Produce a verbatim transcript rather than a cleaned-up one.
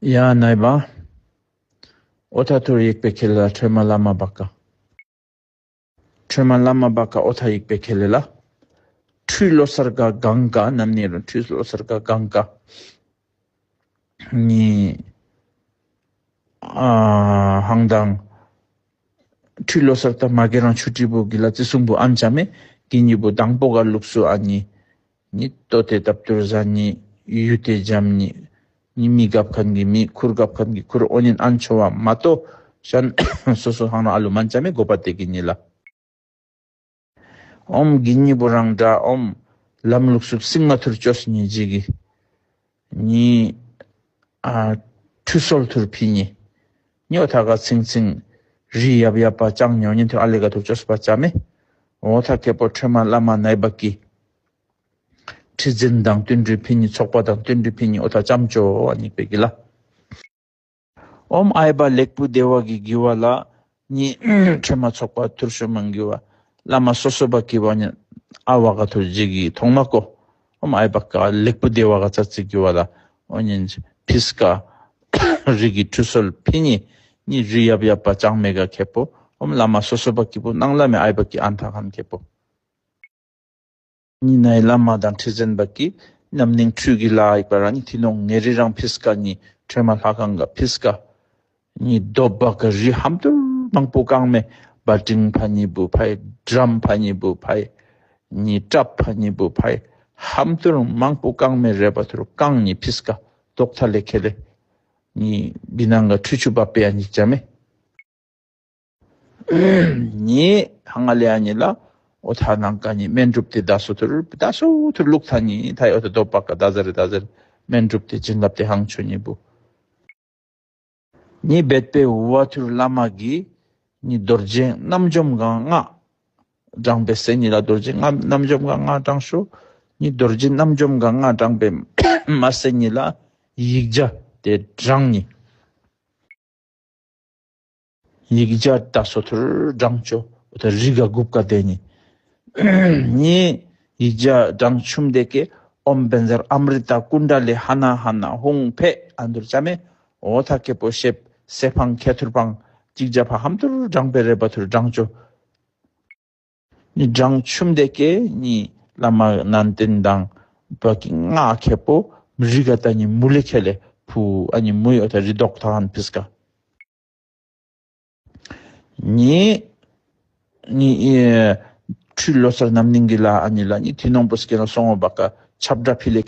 ཡ་ནའི་བ། ཨོ་ཐ་ཐུར་ཡིག་པེ་ཁེ་ལ་ཁྲོས་མ་བླ་མ་བ་ཀ། ཁྲོས་མ་བླ་མ་བ་ཀ་ཨོ་ཐ་ཡིག་པེ་ཁེ་ལེ་ལ། ཁྲུས་ལོ་སར་ག་གང་ག་ནམ་ནི་རུ་ཁྲུས་ལོ་སར་ག་གང་ག། ནི། ཨ་ཧང་དང་། ཁྲུས་ལོ་སར་ད་མ་གེ་རང་ཆུ་ཁྲི་བུ་གི་ལ་ཙི་སུང་བུ་ཨན་ཅ་མེ་གི་ཉི་བུ་དང་པོ་ག་ལུགས་སུ་ཨ་ནི། ནི་ལྟོ་དེ་བཏབ་ཐུར་ཟ་ནི། ཡུ་དེ་འཇམ་ནི། ནི་མི་གབ་ཁན་གི་མི། ཁུར་གབ་ཁན་གི་ཁུར། ཨོ་ཉིན་ཨན་ཆོ་བ་མ་གཏོ་ཤན་སོ་སོ་ཧང་རང་ཨ་ལུ་མན་ཅ་མེ་གོ་པ་དེ་གི་ཉི་ལ། ཨོམ་གི་ཉི་བུ་རང་འདྲ་ཨོམ་ལམ་ལུགས་སུ་སིང་མ་ཐུར་ཅོས་ཉི་ཇི་གི། ནི། ཨ་ཁྲུ་སོལ་ཐུར་ཕི་ཉི། ཉོ་ཐ་ག་ཚིང་ཚིང་། རི་ཡབ་ཡབ་པ་ཅང་ཉོ་ཉན་ཐུར་ཨ་ལེ་ག་ཐུར་ཅོས་པ་ཅ་མེ། ཨོ་ཐ་ཁེ་པོ་ཁྲོས་མ་བླ་མ་ནའི་བ་ཀི། ཁྲི་འཛིན་དང་བསྟུན་རི་ཕི་ཉི། ཚོགས་པ་དང་བསྟུན་རི་ཕི་ཉི། ཨོ་ཐ་ཅམ་ཅོ་ཨ་ཉིག་པེ་གི་ལ། ཨོམ་ཨའི་བ་ལེགས་པུ་དེ་བ་གི་གི་བ་ལ། ནི་ཁྲོས་མ་ཚོགས་པ་ཐུར་ཤོ་མང་གི་བ། བླ་མ་སོ་སོ་བ་གི་བ་ཉན་ཨ་བ་ག་ཐུར་ཇི་གི་ཐོང་མ་ཀོ། ཨོམ་ཨའི་བ་ཀ་ལེགས་པུ་དེ་བ་ག་ཙ་ཙི་གི་བ་ལ། ཨོ་ཉན་ཕིས་ཀ་རི་གི་ཁྲུ་སོལ་ཕི་ཉི། ནི་རི་ཡབ་ཡབ་པ་ཅང་མེ་ག་ཁེ་པོ། ཨོམ་བླ་མ་སོ་སོ་བ་གི་བུ་ནང་བླ་མེ་ཨའི་བ་གི་ཨན་ཐ་ཁན་ཁེ་པོ། ཉི་ནའི་བླ་མ་དང་ཁྲི་འཛིན་པ་གི་རྣམ་སྙིང་ཁྲུས་ཀྱི་ལ་ཡིག་པ་རང་ཉི་ཐི་ནོང་ངེ་རི་རང་ཕིས་ཀ་ཉི་ཁྲོས་མ་ལྷ་ཁང་ག་ཕིས་ཀ་ཉི་རྡོ་བ་ག་རི་ཧམ་ཏུར་མང་པོ་གང་མེ་བ་ཏིང་ཕ་ཉི་བུ་ཕའི་ཌྲམ་ཕ་ཉི་བུ་ཕའི་ཉི་ཀྲབ་ཕ་ཉི་བུ་ཕའི་ཧམ་ཏུར་མང་པོ་གང་མེ་རེ་བ་ཐུར་གང་ཉི་ཕིས་ཀ་རྡོག་ཐ་ལེ་ཁེ་ལེ་ཉི་བི་ནང་ག་ཁྲུས་ཆུ་བ་པེ་ཡ་ཉི་ཅ་མེ། ཉི་ཧང་ང་ལེ་ཡ་ཉི་ལ་ཨོ་ཐ་ནང་ཀ་ཉི་སྨན་སྒྲུབ་དེ་ད་སོ་ཐུར་ད་སོ་ཐུར་ལུག་ཐ་ཉི་ཐ་ཡོ་ཐ་རྡོ་བ་ཀ་ད་ཟ་རེ་ད་ཟ་རེ་སྨན་སྒྲུབ་དེ་བྱིན་རླབས་དེ་ཧང་ཆོ་ཉི་བུ། ཉི་བེད་པེ་ཝ་ཐུར་བླ་མ་གི་ཉི་རྡོ་རྗེ་རྣམ་འཇོམས་གང་ང་དྲང་པེ་སེ་ཉི་ལ་རྡོ་རྗེ་ང་རྣམ་འཇོམས་གང་ང་དྲང་ཤོ། ཉི་རྡོ་རྗེ་རྣམ་འཇོམས་གང་ང་དྲང་པེ་མ་སེ་ཉི་ལ་ཡིག་བརྒྱ་དེ་དྲང་ཉི། ཡིག་བརྒྱ་ད་སོ་ཐུར་དྲང་ཅོ་ད་རི་ག་གུབ་ཀ་དེ་ཉི། ཉི་ཡིག་བརྒྱ་དྲང་ཆུམ་དེ་ཀེ་ཨོམ་བེན་ཛར་ཨམ་རི་ཏ་ཀུན་ཌ་ལི་ཧ་ན་ཧ་ན་ཧུང་ཕེ་ཨ་འདུར་ཅ་མེ་ཨོ་ཐ་ཁེ་པོ་ཤེབ་སེ་ཕང་ཁེ་ཐུར་ཕང་ཅིག་བརྒྱ་ཕ་ཧམ་ཐུར་དྲང་པེ་རེ་བ་ཐུར་དྲང་ཅོ། ནི་དྲང་ཆུམ་དེ་ཀེ་ནི་བླ་མ་ནན་ཏན་དང་བ་ཀི་ང་ཁེ་པོ་རི་ག་ད་ནི་མུ་ལེ་ཁེ་ལེ་ཕུ་ཨ་ནི་མུ་ཡོ་ད་རི་དོག་ཐ་ཧན་ཕིས་ཀ། ནི་ནི་ཨེ་ཁྲུས་ལོ་སར་རྣམ་སྙིང་གི་ལ་ཨ་ནི་ལ་ནི་ཐི་ནོང་པོ་སྐེ་ན་སོང་བ་ཀ་ཆབ་འདྲ་ཕི་ལེ།